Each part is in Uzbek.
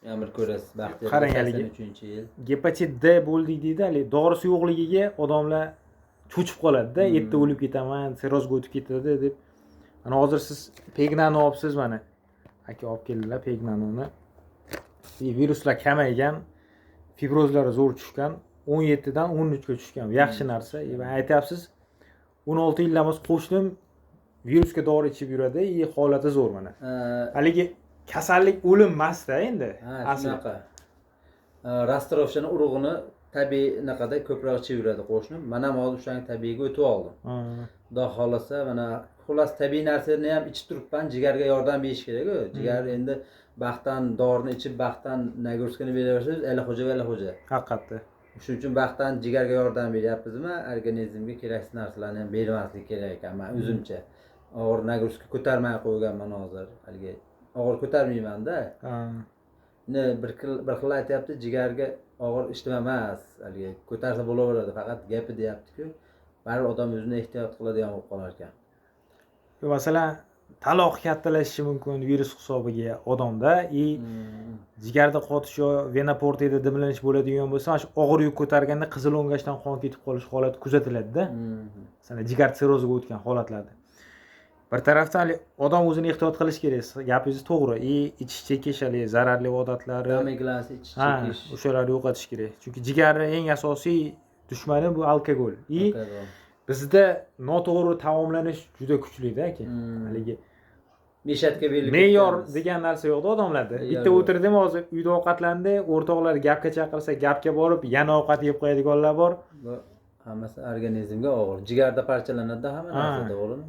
Yana bir ko'rasiz, baxtli. Qarang haligi. 83-yil. Gepatit D bo'ldik deydi, haligi dorisi yo'qligiga odamlar cho'chib qoladida, erta o'lib ketaman, sirrozga o'tib ketadi deb. Mana hozir siz Pegnani olibsiz, mana aka olib keldilar Pegnanoni. Viruslar kamaygan, fibrozlari zo'r tushgan, 17 dan 13 ga tushgan. Yaxshi narsa. Aytyapsiz, 16 yildan bosib qo'shnim virusga dori ichib yuradi, и holati zo'r mana. Haligi kasallik o'lim emasda endi. Ha, shunaqa. Rastrovshani urug'ini tabiiy anaqada ko'proq ichib yuradi qo'shnim. Man ham hozir o'shani tabiiyga o'tib oldim. Xudo xohlasa, mana xullas tabiiy narsani ham ichib turibman, jigarga yordam berish kerak-ku. Jigar endi baxtdan dorini ichib, baxtdan nagruskani beraversangiz, Alaxo'ja va Alaxo'ja. Haqiqatda. Shuning uchun baxtdan jigarga yordam beryapmizmi, organizmga keraksiz narsalarni ham bermaslik kerak ekan, man o'zimcha. Og'ir nagruska ko'tarmay qo'yganman hozir. Haligi og'ir ko'tarmayman-da. Endi bir xil aytyapti, jigarga og'ir ishlama emas, haligi ko'tarsa bo'laveradi, faqat gapi deyapti-ku. Baribir odam o'zini ehtiyot qiladigan bo'lib qolar ekan. Masalan, taloq kattalashishi mumkin virus hisobiga odamda, и jigarda qotish yo vena portida dimlanish bo'ladigan bo'lsa, mana shu og'ir yuk ko'targanda qizil o'ngachdan qon ketib qolish holati kuzatiladida. Masalan, jigar sirroziga o'tgan holatlarda. Bir tarafdan odam o'zini ehtiyot qilish kerak, gapingiz to'g'ri. И ichish, chekish, haligi zararli odatlari, Dam ichish, chekish, o'shalarni yo'qotish kerak. Chunki jigarning eng asosiy dushmani bu alkogol. И bizda noto'g'ri taomlanish juda kuchlida aka. Haligi Meshatga berilib me'yor degan narsa yo'qda odamlarda. Bitta o'tirdim hozir uyda ovqatlandi, o'rtoqlar gapga chaqirsa gapga borib yana ovqat yeb qo'yadiganlar bor. Bu hammasi organizmga og'ir. Jigarda parchalanadi hamma narsa, to'g'rimi?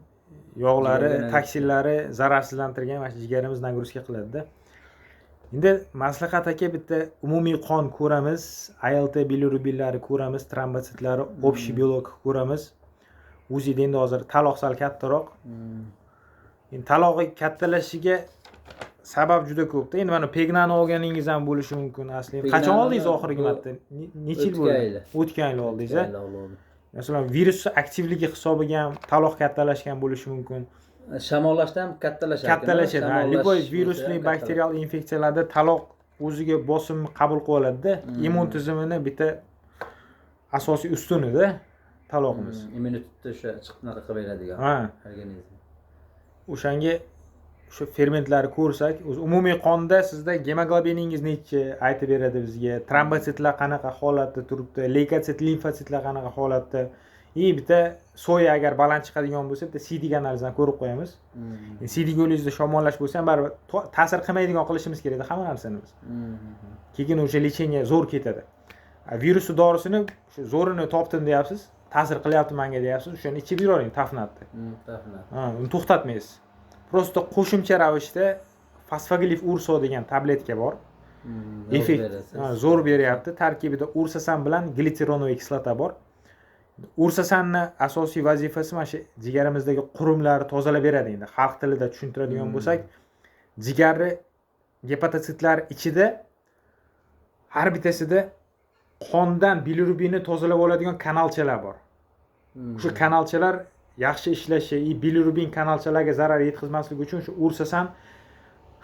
Yog'lari, toksinlari zararsizlantirgan mana shu jigarimiz nagruska qiladida. Endi maslahat aka, bitta umumiy qon ko'ramiz, ALT bilirubinlari ko'ramiz, trombotsitlari, общий белок ko'ramiz. UZIda endi hozir taloq sal kattaroq. Endi talog'i kattalashishiga sabab juda ko'pda. Endi mana Pegnani olganingiz ham bo'lishi mumkin asli. Qachon oldingiz oxirgi marta? Necha yil bo'ldi? O'tgan yil oldingiz, a? Masalan, virus aktivligi hisobiga ham taloq kattalashgan bo'lishi mumkin. Shamollashda ham kattalashadi. Kattalashadi. Любой virusli bakterial infeksiyalarda taloq o'ziga bosim qabul qilib oladida. Immun tizimini bitta asosiy ustunida talog'imiz. Immunitetni o'sha chiqib qilib beradigan organizm. O'shanga o'sha fermentlarni ko'rsak, o'zi umumiy qonda sizda gemoglobiningiz nechi aytib beradi bizga, trombotsitlar qanaqa holatda turibdi, leykotsit, limfotsitlar qanaqa holatda. И bitta soya agar baland chiqadigan bo'lsa, bitta siydik analizini ko'rib qo'yamiz. Siydik yo'lingizda shamollash bo'lsa ham baribir ta'sir qilmaydigan qilishimiz kerakda hamma narsani biz. Keyin o'sha lecheniya zo'r ketadi. Virusni dorisini o'sha zo'rini topdim deyapsiz, ta'sir qilyapti menga deyapsiz, o'shani ichib yuravering tafnatni. Tafnat. Ha, uni to'xtatmaysiz. Prosta qo'shimcha ravishda fosfoglif urso degan tabletka bor. Effekt zo'r beryapti. Tarkibida ursasan bilan glitseronoviy kislota bor. Ursasanni asosiy vazifasi mana shu jigarimizdagi qurumlarni tozalab beradi endi. Xalq tilida tushuntiradigan bo'lsak, jigarni gepatotsitlar ichida har bittasida qondan bilirubinni tozalab oladigan kanalchalar bor. O'sha kanalchalar yaxshi ishlashi, bilirubin kanalchalarga zarar yetkazmasligi uchun shu ursasan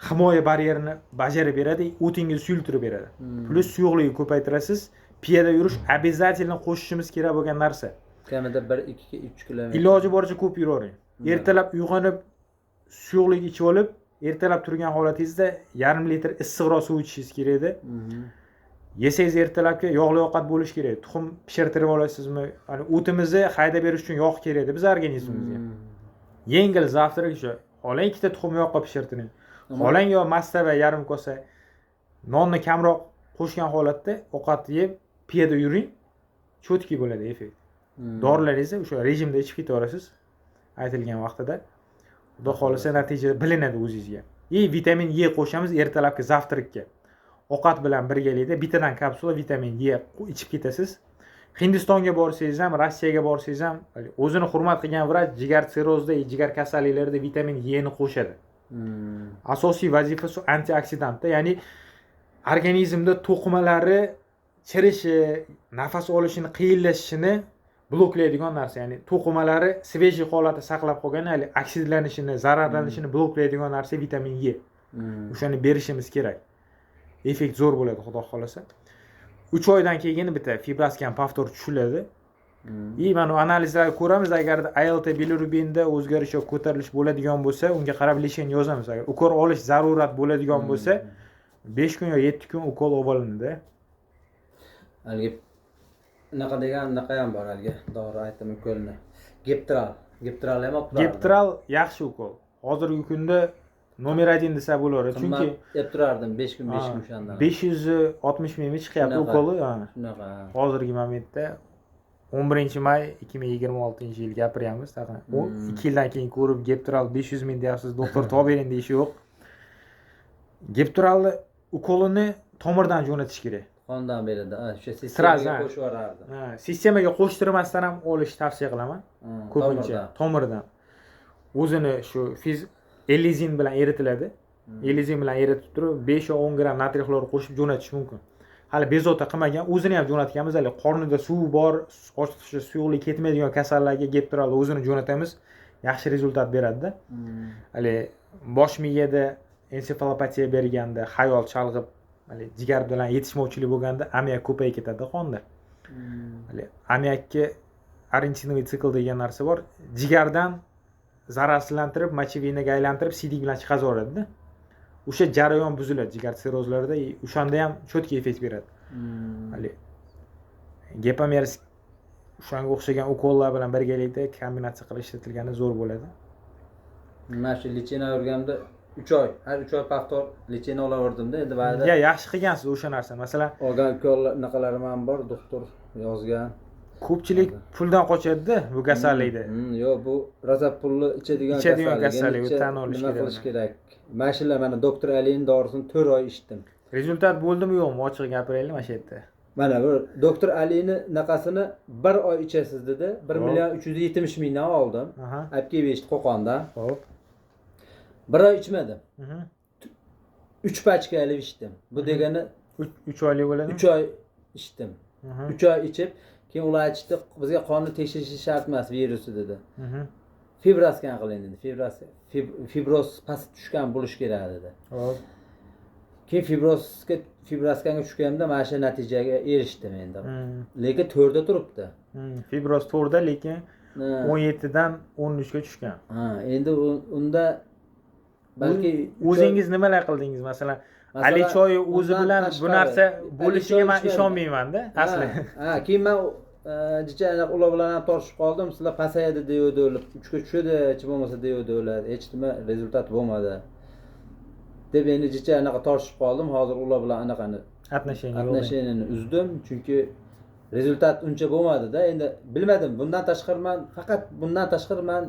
himoya baryerini bajarib beradi, o'tingizni suyultirib beradi. Plus suyuqlikni ko'paytirasiz. Piyoda yurish обязательно qo'shishimiz kerak bo'lgan narsa. Kamida 1, 2, 3 kilometr. Iloji boricha ko'p yuravering. Ertalab uyg'onib suyuqlik ichib olib, ertalab turgan holatingizda yarim litr issiqroq suv ichishingiz kerak edi. Yesangiz ertalabki yog'li ovqat bo'lishi kerak. Tuxum pishirtirib olasizmi? Ya'ni o'timizni haydab berish uchun yog' kerak edi biz organizmimizga. Yengil завтрак shu. Xohlang ikkita tuxum yoqqa pishirtiring. Xohlang yo mastava yarim kosa nonni kamroq qo'shgan holatda ovqat yeb piyoda yuring, cho'tki bo'ladi effekt. Dorilaringizni o'sha rejimda ichib ketaverasiz aytilgan vaqtida. Xudo xohlasa natija bilinadi o'zingizga. И vitamin E qo'shamiz ertalabki завтракka. Ovqat bilan birgalikda bittadan kapsula vitamin E ichib ketasiz. Hindistonga borsangiz ham, Rossiyaga borsangiz ham o'zini hurmat qilgan vrach jigar sirrozda, jigar kasalliklarida vitamin E ni qo'shadi. Asosiy vazifasi antioksidantda, ya'ni organizmda to'qimalari chirishi, nafas olishini qiyinlashishini bloklaydigan narsa, ya'ni to'qimalari svejiy holatda saqlab qolgan, ya'ni oksidlanishini, zararlanishini bloklaydigan narsa vitamin E. O'shani berishimiz kerak. Effekt zo'r bo'ladi, xudo xohlasa. 3 oydan keyin bitta fibroskan повтор tushiladi. И mana analizlarni ko'ramiz, agarda ALT bilirubinda o'zgarish yoki ko'tarilish bo'ladigan bo'lsa, unga qarab лечение yozamiz. Agar ukol olish zarurat bo'ladigan bo'lsa, 5 kun yo 7 kun ukol olinadi. Haligi unaqa degan unaqa ham bor, haligi dori aytdim ukolni. Geptral. Geptral ham olib turardim. Geptral yaxshi ukol. Hozirgi kunda nomer 1 desa bo'laveradi. Chunki deb turardim 5 kun 5 kun o'shandan. 560 mingga chiqyapti ukoli. Shunaqa. Hozirgi momentda 11 may 2026-yil gapiryapmiz. Taqriban 2 yildan keyin ko'rib Geptral 500 ming deyapsiz, doktor topib bering deyishi yo'q. Geptralni ukolini tomirdan jo'natish kerak. Qondan beradi. O'sha sistemaga qo'shib yuborardi. Ha, sistemaga qo'shtirmasdan ham olish tavsiya qilaman. Ko'pincha tomirdan. O'zini shu elizin bilan eritiladi. Elizin bilan eritib turib 5 yo 10 gram natriy xlor qo'shib jo'natish mumkin. Hali bezovta qilmagan, o'zini ham jo'natganmiz, hali qornida suv bor, ortiqcha suyuqlik ketmaydigan kasallarga Geptralni o'zini jo'natamiz, yaxshi rezultat beradi-da. Hali bosh miyada ensefalopatiya berganda, xayol chalg'ib, hali jigar bilan yetishmovchilik bo'lganda ammiak ko'payib ketadi qonda. Hali ammiakka ornitinoviy sikl degan narsa bor. Jigardan zararsizlantirib, mochevinaga aylantirib, siydik bilan chiqazib yuboradi-da. O'sha jarayon buziladi jigar sirrozlarida, o'shanda ham cho'tki effekt beradi. Hali Gepamers o'shanga o'xshagan ukollar bilan birgalikda kombinatsiya qilib ishlatilganda zo'r bo'ladi. Mana shu lecheniya o'rganimda 3 oy, har 3 oy повтор lecheniya olaverdim-da, endi ba'da. Ya, yaxshi qilgansiz o'sha narsani. Masalan, olgan ukollar anaqalarim ham bor, doktor yozgan. Ko'pchilik puldan qochadi-da bu kasallikda. Yo'q, bu rosa pulni ichadigan kasallik, tan olish kerak. Nima qilish kerak? Mana shular, mana doktor Alining dorisini 4 oy ichdim. Rezultat bo'ldimi yo'qmi? Ochiq gapiraylik mana shu yerda. Mana bu doktor Alini naqasini 1 oy ichasiz dedi. 1 million 370 mingdan oldim. Olib kelib berishdi Qo'qondan. Xo'p. 1 oy ichmadim. 3 pachka olib ichdim. Bu degani 3 oylik bo'ladimi? 3 oy ichdim. 3 oy ichib, keyin ular aytishdi, bizga qonni tekshirish shart emas virusi dedi. Fibroskan qiling dedi. Fibroz past tushgan bo'lish kerak dedi. Xo'p. Keyin fibroskanga tushganimda mana shu natijaga erishdim endi. Lekin 4da turibdi. Fibroz 4da, lekin 17 dan 13 ga tushgan. Ha, endi unda balki o'zingiz nimalar qildingiz masalan? Ali choyi o'zi bilan bu narsa bo'lishiga men ishonmayman-da asli. Ha, keyin men jicha aniq ular bilan ham tortishib qoldim. Sizlar pasayadi deydi, 3 ga tushadi, hech bo'lmasa deydi ular. Hech nima rezultat bo'lmadi. Deb endi jicha anaqa tortishib qoldim. Hozir ular bilan anaqani отношениeni uzdim, chunki rezultat uncha bo'lmadi-da. Endi bilmadim, bundan tashqari men faqat bundan tashqari men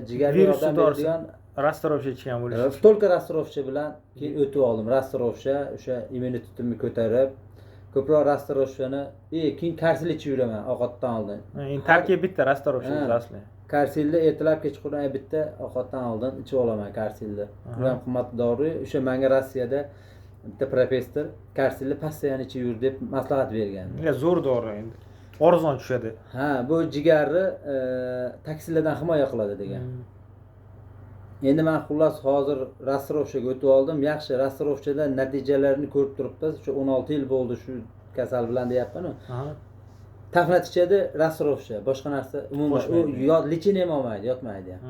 jigarga yordam beradigan rastorovcha ichgan bo'lishi. Только rastorovcha bilan keyin o'tib oldim. Rastorovcha o'sha immunitetimni ko'tarib, ko'proq rastorovchani, keyin karsil ichib yuraman ovqatdan oldin. Endi tarkib bitta rastorovcha asli. Karsilni ertalab kechqurun bitta ovqatdan oldin ichib olaman karsilni. Bu ham qimmat dori. O'sha menga Rossiyada bitta professor karsilni постоянно ichib yur deb maslahat bergan. Ya, zo'r dori endi. Arzon tushadi. Ha, bu jigarni toksinlardan himoya qiladi degan. Endi men xullas hozir rastorovchaga o'tib oldim. Yaxshi, rastorovchada natijalarini ko'rib turibmiz. Shu 16 yil bo'ldi shu kasal bilan deyapman-ku. Tafnat ichadi, rastorovcha, boshqa narsa umuman u lecheniya ham olmaydi, yotmaydi ham.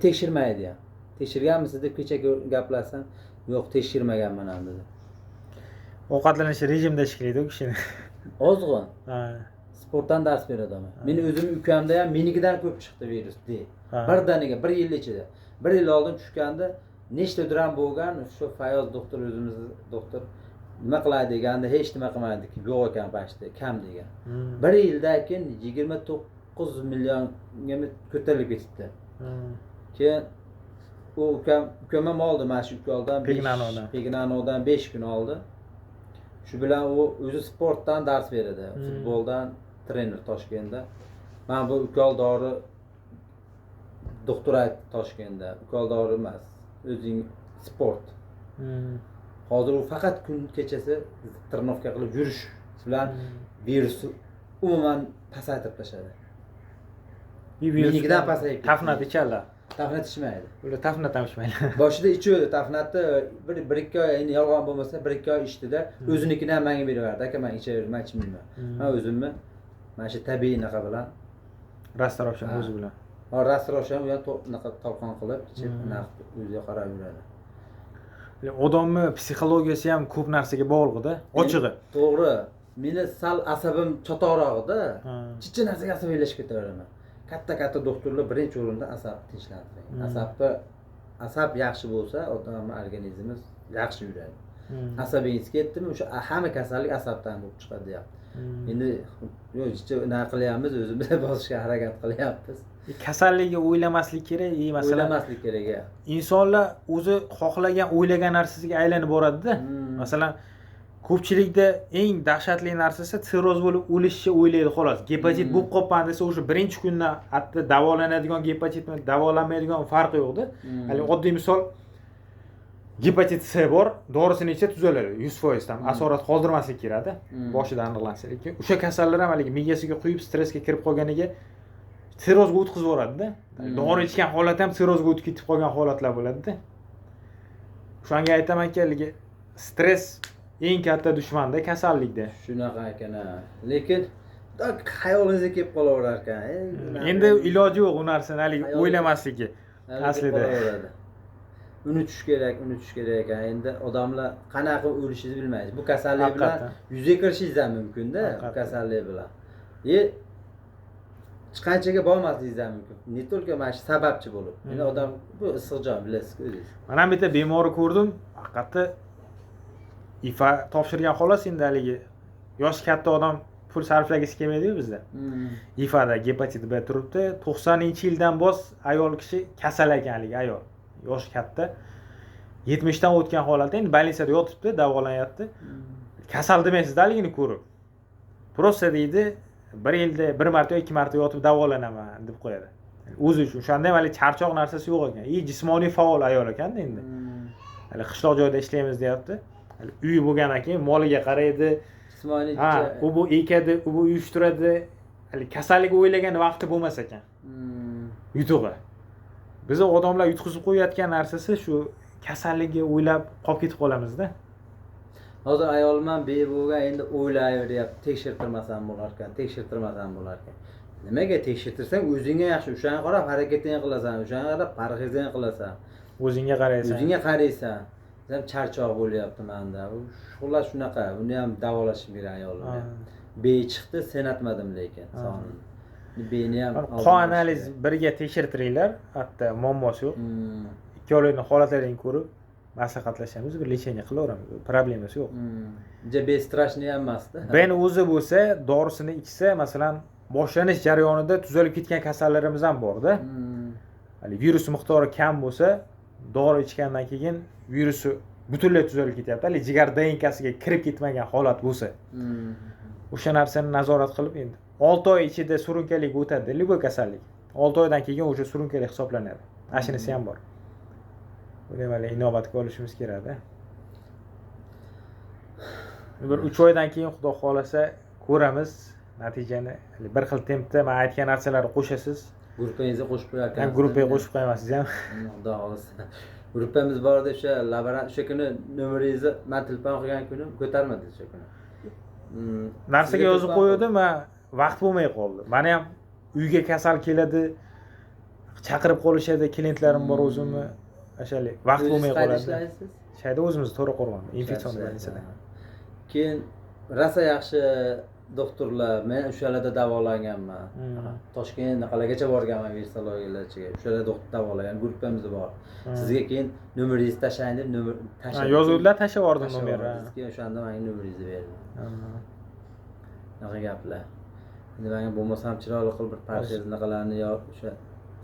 Tekshirmaydi ham. Tekshirganmisiz deb kecha gaplashsam, yo'q, tekshirmaganman ham dedi. Ovqatlanish rejimda ishlaydi u kishini. Ozg'in. Sportdan dars beradi ama. Meni o'zim ukamda ham menikidan ko'p chiqdi virus de. Birdaniga 1 yil ichida. 1 yil oldin tushganda nechta dram bo'lgan, shu Fayoz doktor, o'zimiz doktor nima qilay deganda hech nima qilmaydi, yo'q ekan pashta, kam degan. 1 yildan keyin 29 millionga ko'tarilib ketibdi. Keyin u ukam ham oldi mana shu ukoldan, Pegnanodan 5 kun oldi. Shu bilan u o'zi sportdan dars beradi, futboldan trener Toshkentda. Mana bu ukol dori doktor aytdi Toshkentda, ukol dori emas, o'zing sport. Hozir u faqat kun kechasi trenirovka qilib yurish bilan virusni umuman pasaytirib tashladi. Menikidan pasayib ketdi. Tafnat ichadilar. Tafnat ichmaydi. Ular tafnat ham ichmaydi. Boshida ichuvdi tafnatni, bir ikki oy, endi yolg'on bo'lmasa 1-2 oy ichdida, o'zinikini ham menga beraverdi. Aka, men ichaverman, ichmayman. Men o'zimni mana shu tabiiy anaqa bilan Rastarobshan o'zi bilan. Ha, rastarobshan u ham anaqa tolqon qilib ichib, anaqa o'ziga qarab yuradi. Odamni psixologiyasi ham ko'p narsaga bog'liq-da, ochig'i. To'g'ri. Meni sal asabim chatoqroq-da. Chicha narsaga asabiylashib ketaveraman. Katta-katta doktorlar birinchi o'rinda asabni tinchlantiring. Asab yaxshi bo'lsa, odamning organizmi yaxshi yuradi. Asabingiz ketdimi, o'sha hamma kasallik asabdan bo'lib chiqadi deyapti. Endi yo'q, chicha nima qilyapmiz, o'zimiz bosishga harakat qilyapmiz. Kasallikni o'ylamaslik kerak, masalan, o'ylamaslik kerak. Insonlar o'zi xohlagan, o'ylagan narsasiga aylanib boradi-da. Masalan, ko'pchilikda eng dahshatli narsasi sirroz bo'lib o'lishni o'ylaydi xolos. Gepatit bo'lib qolgan desa, o'sha birinchi kundan hatto davolanadigan gepatitmi, davolanmaydigan farqi yo'qda. Hali oddiy misol, gepatit C bor, dorisini ichsa tuzaladi 100% tam, asorat qoldirmaslik kerakda, boshida aniqlansa. Lekin o'sha kasallar ham haligi miyasiga quyib stressga kirib qolganiga sirrozga o'tkazib yuboradi-da. Dori ichgan holat ham sirrozga o'tib ketib qolgan holatlar bo'ladi-da. O'shanga aytamanki, haligi stress eng katta dushmanda kasallikda. Shunaqa ekan, lekin xayolingizga kelib qolaverar ekan. Endi iloji yo'q u narsani haligi o'ylamasligi aslida. Unutish kerak, unutish kerak ekan. Endi odamlar qanaqa o'lishingizni bilmaysiz. Bu kasallik bilan yuzga kirishingiz ham mumkin-da, bu kasallik bilan. Hech qanchaga bormasligingiz ham mumkin. Ne только mana shu sababchi bo'lib. Endi odam bu issiq jon, bilasiz-ku o'zingiz. Mana ham bitta bemorni ko'rdim, haqiqatda IFA topshirgan xolos. Endi haligi yoshi katta odam pul sarflagisi kelmaydi-yu bizda. IFAda gepatit B turibdi. 90-yildan bos ayol kishi kasal ekan, haligi ayol. Yoshi katta. 70 dan o'tgan holatda endi больницада yotibdi, davolanyapti. Kasal demaysiz-da haligini ko'rib. Prosta deydi, bir yilda bir marta yoki 2 marta yotib davolanaman deb qo'yadi. O'zi uchun o'shanda ham hali charchoq narsasi yo'q ekan. Jismoniy faol ayol ekanda endi. Hali qishloq joyda ishlaymiz deyapti. Hali uyi bo'lgandan keyin moliga qaraydi, jismoniy ha, u bu ekadi, u bu uyushtiradi. Hali kasallik o'ylagan vaqti bo'lmas ekan. Yutug'i. Biz odamlar yutqizib qo'yayotgan narsasi shu kasallikka o'ylab qolib ketib qolamizda. Hozir ayolim ham bo'lgan, endi o'ylayveryapti, tekshirtirmasam bo'larkan, tekshirtirmasam bo'larkan. Nimaga tekshirtirsang o'zingga yaxshi, o'shanga qarab harakatingni qilasan, o'shanga qarab parhezingni qilasan. O'zingga qaraysan. O'zingga qaraysan. Ham charchoq bo'lyapti menda. Xullas shunaqa, uni ham davolashim kerak ayolimni. B chiqdi, senatmadim lekin sonini. Bni ham qon analiz birga tekshirtiringlar, hatto muammosi yo'q. Ikkovlaringni holatlaringni ko'rib maslahatlashamiz, bir lecheniya qilaveramiz, problemasi yo'q. Ja B strashniy ham emasda. Bni o'zi bo'lsa, dorisini ichsa, masalan, boshlanish jarayonida tuzalib ketgan kasallarimiz ham bor-da. Hali virus miqdori kam bo'lsa, dori ichgandan keyin virusi butunlay tuzalib ketyapti. Hali jigar DNKsiga kirib ketmagan holat bo'lsa. O'sha narsani nazorat qilib endi 6 oy ichida surunkalik o'tadi, любой kasallik. 6 oydan keyin o'sha surunkalik hisoblanadi. Ashinisi ham bor. Buni hali inobatga olishimiz kerak-da. Bir 3 oydan keyin Xudo xolasa ko'ramiz natijani. Hali bir xil tempda men aytgan narsalarni qo'shasiz. Gruppangizga qo'shib qo'yarkansiz. Gruppaga qo'shib qo'yaman siz ham. Xudo xolasa. Gruppamiz bor edi, o'sha laborant o'sha kuni nomeringizni men telefon qilgan kunim ko'tarmadingiz o'sha kuni. Narsaga yozib qo'ydim, men vaqt bo'lmay qoldi. Meni ham uyga kasal keladi, chaqirib qolishadi, klientlarim bor o'zimni. O'shalik vaqt bo'lmay qoladi. Shayda o'zimiz To'raqo'rg'onda, infeksion больницада. Keyin rosa yaxshi doktorlar, men o'shalarda davolanganman. Toshkent qalagacha borganman virusologiyalarchiga. O'shalarda doktor davolagan gruppamiz bor. Sizga keyin nomeringizni tashlang deb nomer tashlab. Yozuvlar tashlab yubordim nomerni. Keyin o'shanda menga nomeringizni berdi. Shunaqa gaplar. Endi menga bo'lmasa ham chiroyli qilib bir parhezlarni yo o'sha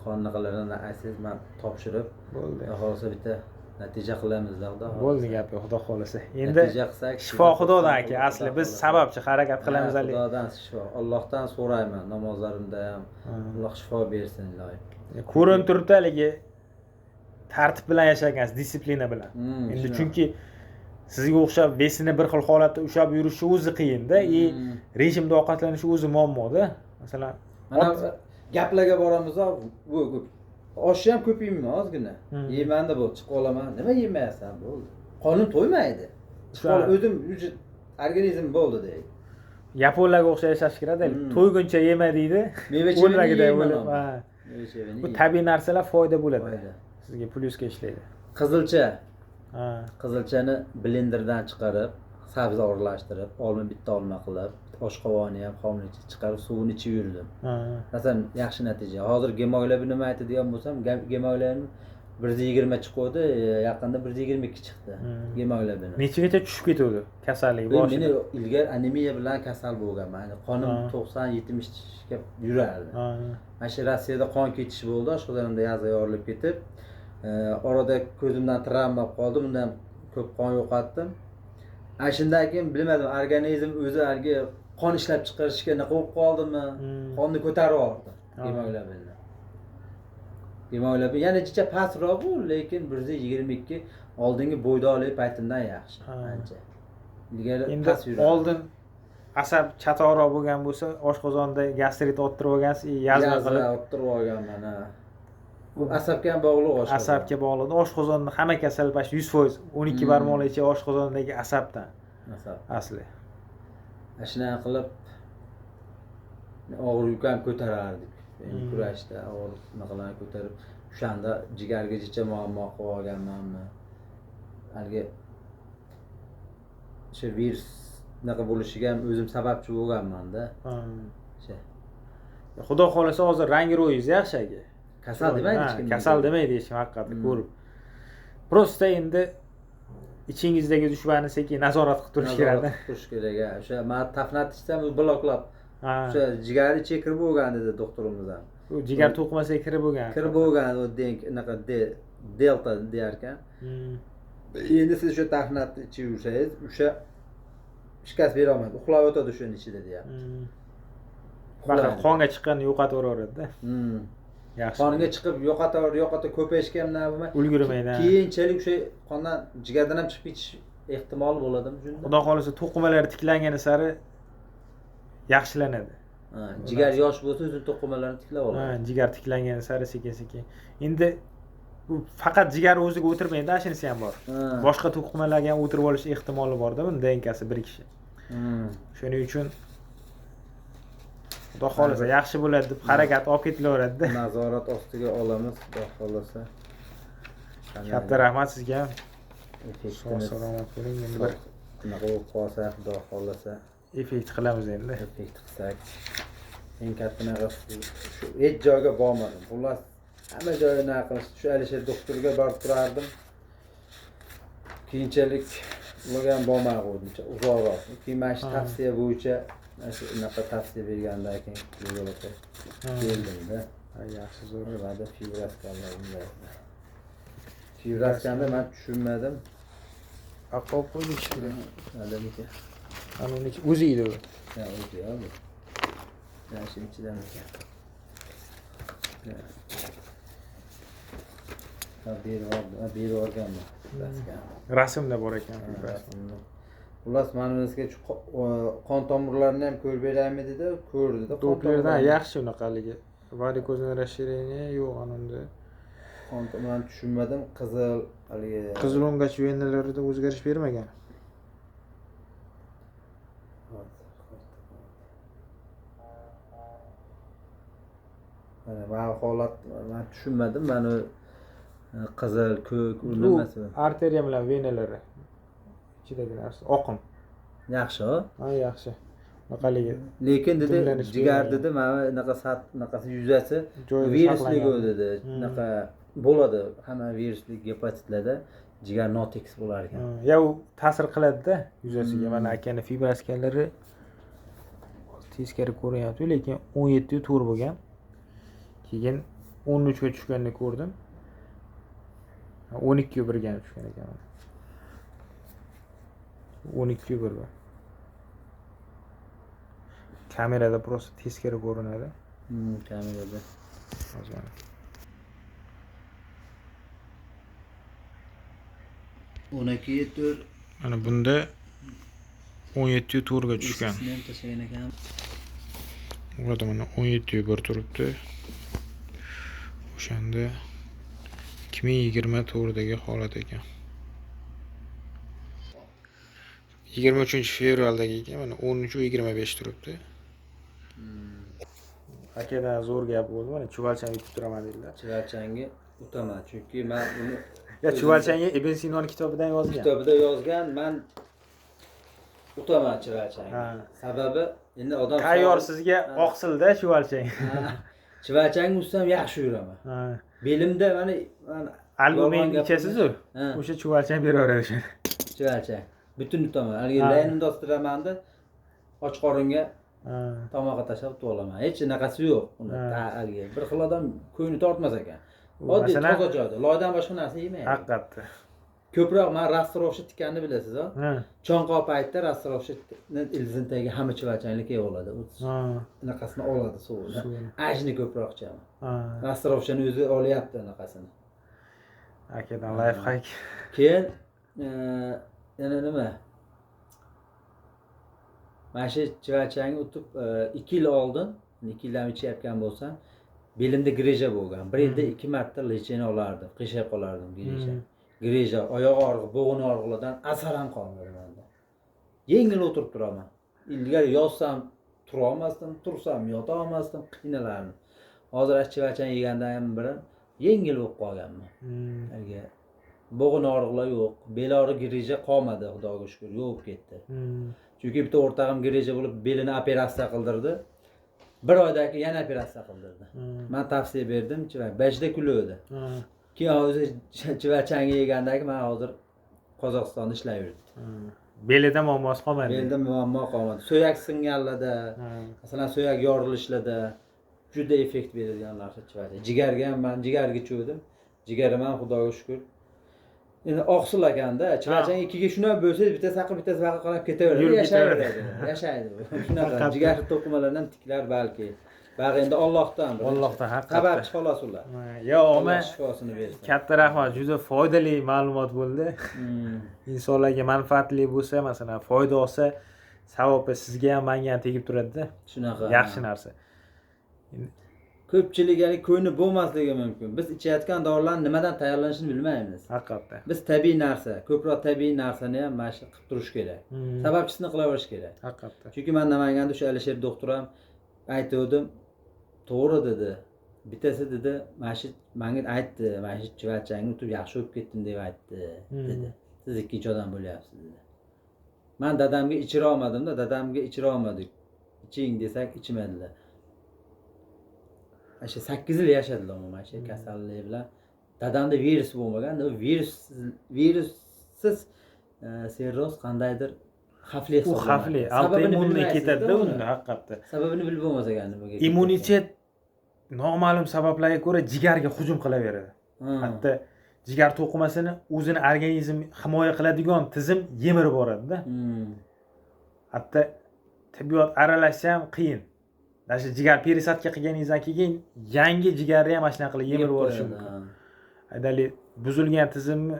qonunlarni aytsangiz men topshirib, bo'ldi. Xudo xolasa bitta natija qilamiz-da, Xudo xolasa. Bo'ldi gap yo'q, Xudo xolasa. Endi shifo Xudodan aka, asli biz sababchi harakat qilamiz hali. Xudodan shifo, Allohdan so'rayman namozlarimda ham. Alloh shifo bersin iloyim. Ko'rinib turibdi haligi tartib bilan yashagansiz, disiplina bilan. Endi chunki sizga o'xshab vesini bir xil holatda ushlab yurishi o'zi qiyinda, rejimda ovqatlanishi o'zi muammo-da. Masalan, mana gaplarga boramiz, bu Oshni ham ko'p yeyman, ozgina. Yeymanda bo'ldi, chiqib olaman. Nima yemayapsan bo'ldi. Qonim to'ymaydi. Chiqib o'zim organizm bo'ldi deydi. Yaponlarga o'xshab yashash kerak-da. To'yguncha yema deydi. Meva-chevani o'lib. Bu tabiiy narsalar foyda bo'ladi. Sizga plyusga ishlaydi. Qizilcha. Qizilchani blenderdan chiqarib, sabzi aralashtirib, olma bitta olma qilib, oshqovoqni ham xomlicha chiqarib, suvini ichib yurdim. Masalan, yaxshi natija. Hozir gemoglobin nima aytadigan bo'lsam, gemoglobin 120 chiqdi, yaqinda 122 chiqdi gemoglobin. Nechagacha tushib ketdi kasallik boshida? Men ilgari anemiya bilan kasal bo'lganman. Ya'ni qonim 90-70 ga yurardi. Mana shu Rossiyada qon ketish bo'ldi, oshqozonimda yazga yorilib ketib, orada ko'zimdan travma qoldi, bundan ko'p qon yo'qotdim. Ana shundan keyin bilmadim, organizm o'zi haligi qon ishlab chiqarishga nima bo'lib qoldimi? Qonni ko'tarib yubordi gemoglobinni. Gemoglobin yana jicha pastroq u, lekin 122 oldingi bo'ydoqlik paytimdan yaxshi ancha. Ilgari past yurardi. Oldin asab chatoqroq bo'lgan bo'lsa, oshqozonda gastrit orttirib olgansiz, yazma qilib orttirib olganman, ha. Bu asabga ham bog'liq oshqozon. Asabga bog'liq. Oshqozonni hamma kasal почти 100% 12 barmoqlicha oshqozondagi asabdan. Asab. Asli. Shunaqa qilib og'ir yuk ham ko'tarardik. Endi kurashda og'ir naqalarni ko'tarib, o'shanda jigarga jicha muammo qilib olganmanmi? Haligi o'sha virus naqa bo'lishiga ham o'zim sababchi bo'lganman-da. O'sha. Xudo xolasa hozir rangi ro'yingiz yaxshi aka. Kasal demaydi hech kim. Kasal demaydi hech kim, haqiqatda ko'rib. Prosta endi ichingizdagi dushmanni sekin nazorat qilib turish kerak. Nazorat qilib turish kerak. O'sha men tafnat ichsam u bloklab. O'sha jigari ichiga kirib bo'lgan dedi doktorimiz ham. U jigar to'qimasiga kirib bo'lgan. Kirib bo'lgan u anaqa delta deyar ekan. Endi siz o'sha tafnatni ichib yursangiz, o'sha shikast bera olmaydi. Uxlab yotadi o'shaning ichida deyapti. Faqat qonga chiqqanini yo'qotaveradi-da. Yaxshi. Qonga chiqib yo'qotaver, yo'qota ko'payishga ham nima bo'lmaydi. Ulgurmaydi. Keyinchalik o'sha qondan jigardan ham chiqib ketish ehtimoli bo'ladimi shunda? Xudo xolasa to'qimalari tiklangani sari yaxshilanadi. Jigar yosh bo'lsa o'zini to'qimalarini tiklab oladi. Jigar tiklangani sari sekin-sekin. Endi bu faqat jigar o'ziga o'tirmaydi, ashinisi ham bor. Boshqa to'qimalarga ham o'tirib olish ehtimoli bor-da, buni DNKsi birikishi. Shuning uchun Xudo xolasa yaxshi bo'ladi deb harakat olib ketilaveradi-da. Nazorat ostiga olamiz, Xudo xolasa. Katta rahmat sizga ham. Sog' salomat bo'ling. Endi bir bunaqa bo'lib qolsa, Xudo xolasa effekt qilamiz endi. Effekt qilsak. Eng katta naqasi shu, hech joyga bormadim. Xullas, hamma joyni nima qilishdi. Shu Alisher doktorga borib turardim. Keyinchalik ularga ham bormay qo'ydim, uzoqroq. Keyin mana shu tavsiya bo'yicha mana shu unaqa tavsiya bergandan keyin yo'lga keldim-da. Yaxshi, zo'r. Va'da fibroskanlar unday. Fibroskanni men tushunmadim. Aqob qo'ydik shuni. Adamiki. Ana uni o'zi yeydi u. Ha, o'zi yeydi. Mana shu ichidan ekan. Ha, berib yuborganman. Rasmda bor ekan. Rasmda. Xullas, mana bunisiga qon tomirlarini ham ko'rib beraymi dedi, ko'rdi-da. Dopplerdan yaxshi unaqaligi. Varikozное расширение yo'q unda. Qon tomirlarini tushunmadim, qizil haligi qizil o'ngach venalarida o'zgarish bermagan. Mana bu holat men tushunmadim. Mana qizil, ko'k, u nimasi? Arteriya bilan venalari ichidagi narsa, oqim. Yaxshi, ha, yaxshi. Unaqaligi. Lekin dedi, jigar dedi, mana unaqa sat, unaqasi yuzasi virusli dedi. Unaqa bo'ladi. Hamma virusli gepatitlarda jigar notekis bo'lar ekan. Ya u ta'sir qiladi-da yuzasiga. Mana akani fibroskanlari teskari ko'rinyapti, lekin 17.4 bo'lgan. Keyin 13 ga tushganini ko'rdim. 12.1 ga tushgan ekan. 12.1 bu. Kamerada prosta teskari ko'rinadi. Kamerada. Hozir mana. 12.4. Mana bunda 17.4 ga tushgan. Ularda mana 17.1 turibdi. O'shanda 2024dagi holat ekan. 23 fevraldagi ekan, mana 13:25 turibdi. Akadan zo'r gap bo'ldi, mana chuvalchang yutib turaman dedilar. Chuvalchangni utaman, chunki man uni Ya chuvalchangni Ibn Sinoni kitobidan yozgan. Kitobida yozgan, man utaman chuvalchangni. Sababi endi odam Tayyor sizga oqsilda chuvalchang. Chuvalchangni utsam yaxshi yuraman. Belimda mana Albumin ichasiz-u, o'sha chuvalchang beraveradi o'shani. Chuvalchang. Butun utaman. Haligi laynimda ostiraman-da, och qoringa tomoqqa tashlab utib olaman. Hech anaqasi yo'q. Uni haligi bir xil odam ko'ngli tortmas ekan. Oddiy toza joyda, loydan boshqa narsa yemaydi. Haqiqatda. Ko'proq man rastorovshi tikkanni bilasiz-a? Chonqoq paytda rastorovshini ildizini tagiga hamma chuvalchanglar kelib oladi. Anaqasini oladi, suvini. Ajni ko'proq ichaman. Rastorovshani o'zi olyapti anaqasini. Akadan лайфхак. Keyin yana nima? Mana shu chuvalchangni utib 2 yil oldin, 2 yildan ichayotgan bo'lsam, belimda грыжа bo'lgan. Bir yilda 2 marta лечение olardim, qiyshayib qolardim грыжа. Грыжа, oyoq og'rig'i, bo'g'in og'riqlardan asar ham qolmadi menda. Yengil o'tirib turaman. Ilgari yotsam tura olmasdim, tursam yota olmasdim, qiynalardim. Hozir chuvalchang yegandan beri yengil bo'lib qolganman. Haligi bo'g'in og'riqlar yo'q, bel og'rig'i, грыжа qolmadi, Xudoga shukur, yo'q ketdi. Chunki bitta o'rtog'im грыжа bo'lib belini operatsiya qildirdi. Bir oydan keyin yana operatsiya qildirdi. Man tavsiya berdim, beshda kuluvdi. Keyin o'zi chuvalchangni yegandan keyin man hozir Qozog'istonda ishlab yurdi. Belida muammosi qolmadi. Belda muammo qolmadi. Suyak singanlarda, masalan, suyak yorilishlarda juda effekt beradigan narsa chuvalchang. Jigarga ham, man jigarga ichuvdim. Jigarim ham Xudoga shukur. Endi oqsil ekanda, chuvalchang ikkiga shunday bo'lsangiz, bittasi aql, bittasi vaqt qarab ketaveradi, yashayveradi. Yashaydi. Shunaqa jigar to'qimalaridan ham tiklar balki. Bag'i endi Allohdan. Allohdan haqiqatda. Sababchi xolos ular. Yo, omma shifosini bersin. Katta rahmat, juda foydali ma'lumot bo'ldi. Insonlarga manfaatli bo'lsa, masalan, foyda olsa, savobi sizga ham, menga ham tegib turadi-da. Shunaqa. Yaxshi narsa. Ko'pchilik ya'ni ko'ngli bo'lmasligi mumkin. Biz ichayotgan dorilarni nimadan tayyorlanishini bilmaymiz. Haqiqatda. Biz tabiiy narsa, ko'proq tabiiy narsani ham mana shu qilib turish kerak. Sababchisini qilaverish kerak. Haqiqatda. Chunki men Namanganda o'sha Alisher doktor ham aytgandim, to'g'ri dedi. Bittasi dedi, mana shu menga aytdi, mana shu chuvalchangni utib yaxshi bo'lib ketdim deb aytdi, dedi. Siz ikkinchi odam bo'lyapsiz dedi. Men dadamga ichira olmadim-da, dadamga ichira olmadik. Iching desak ichmadilar. O'sha 8 yil yashadilar umuman shu kasallik bilan. Dadamda virus bo'lmagan, u virussiz sirroz qandaydir xavfli U hisoblanadi. xavfli, Sababini autoimmunniy bilmaysiz-da ketadi-da uni. unda haqiqatda. Sababini bilib bo'lmas ekan nimaga. Immunitet noma'lum sabablarga ko'ra jigarga hujum qilaveradi. Hatto jigar to'qimasini o'zini organizm himoya qiladigan tizim yemirib boradi-da. Hatto tibbiyot aralashsa ham qiyin. Mana shu jigar пересадка qilganingizdan keyin yangi jigarni ham mana shunaqa qilib yemirib yuborishi mumkin. Haydali buzilgan tizimni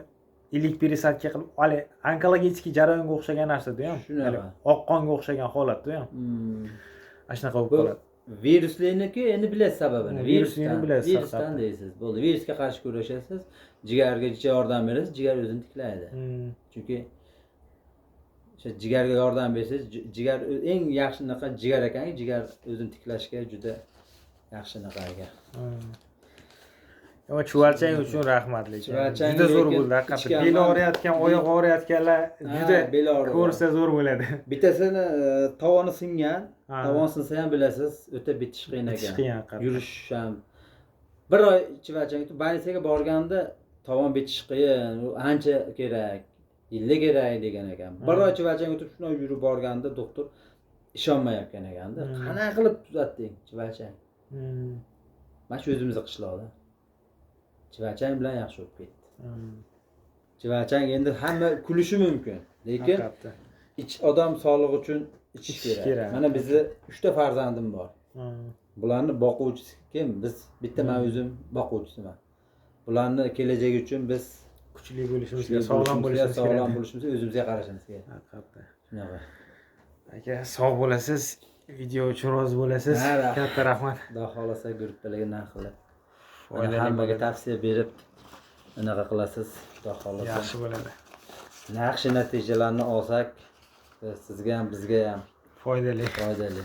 ilik пересадка qilib, hali onkologik jarayonga o'xshagan narsada ham, Shunaqa. hali oq qonga o'xshagan holatda ham mana shunaqa bo'lib Bu qoladi. viruslarniki endi bilasiz sababini. Viruslikni Virusdan, bilasiz, virusdan haqiqatdan. deysiz. Bo'ldi. Virusga qarshi kurashasiz, jigarga yordam berasiz, jigar o'zini tiklaydi. Chunki o'sha jigarga yordam bersangiz, jigar eng yaxshi naqa jigar ekanki, jigar o'zini tiklashga juda yaxshi naqa ekan. Ammo chuvalchang uchun rahmat lekin. Chuvalchang Juda zo'r lekin bo'ldi haqiqatdan. ichganman. Bel og'riyotgan, oyoq og'riyotganlar juda bel og'rig'i. ko'rsa zo'r bo'ladi. Bittasini tovoni singan, tovon sinsa ham bilasiz, o'ta bitish qiyin Bitish ekan. qiyin haqiqatdan. Yurish ham. Bir oy chuvalchang больница ga borganda tovon bitish qiyin, u ancha kerak, yillar kerak degan ekan. Bir oy chuvalchang o'tib shunday yurib borganda doktor ishonmayotgan ekanda. Qanaqa qilib tuzatding chuvalchang? Mana shu o'zimizni qishloqda. Chuvalchang bilan yaxshi bo'lib ketdi. Chuvalchang endi hamma kulishi mumkin, lekin Haqiqatdan. ich odam sog'lig'i uchun ichish Ichish kerak. kerak. Mana bizni 3 ta farzandim bor. Bularni boquvchisi kim? Biz bitta men o'zim boquvchisiman. Bularni kelajagi uchun biz Kuchli bo'lishimiz kuchli kerak, sog'lom bo'lishimiz kerak, bo'lishimiz sog'lom kerak. bo'lishimiz, o'zimizga qarashimiz kerak. Haqiqatdan. Shunaqa. Aka, sog' bo'lasiz. Video uchun rozi bo'lasiz. Ha, rahmat. Katta rahmat. Xudo xohlasa gruppalarga narx qilib, Foydali hammaga bo'ladi. tavsiya berib, Anaqa qilasiz, xudo xohlasa. Yaxshi bo'ladi. Yaxshi natijalarni olsak, sizga ham, bizga ham foydali. Foydali.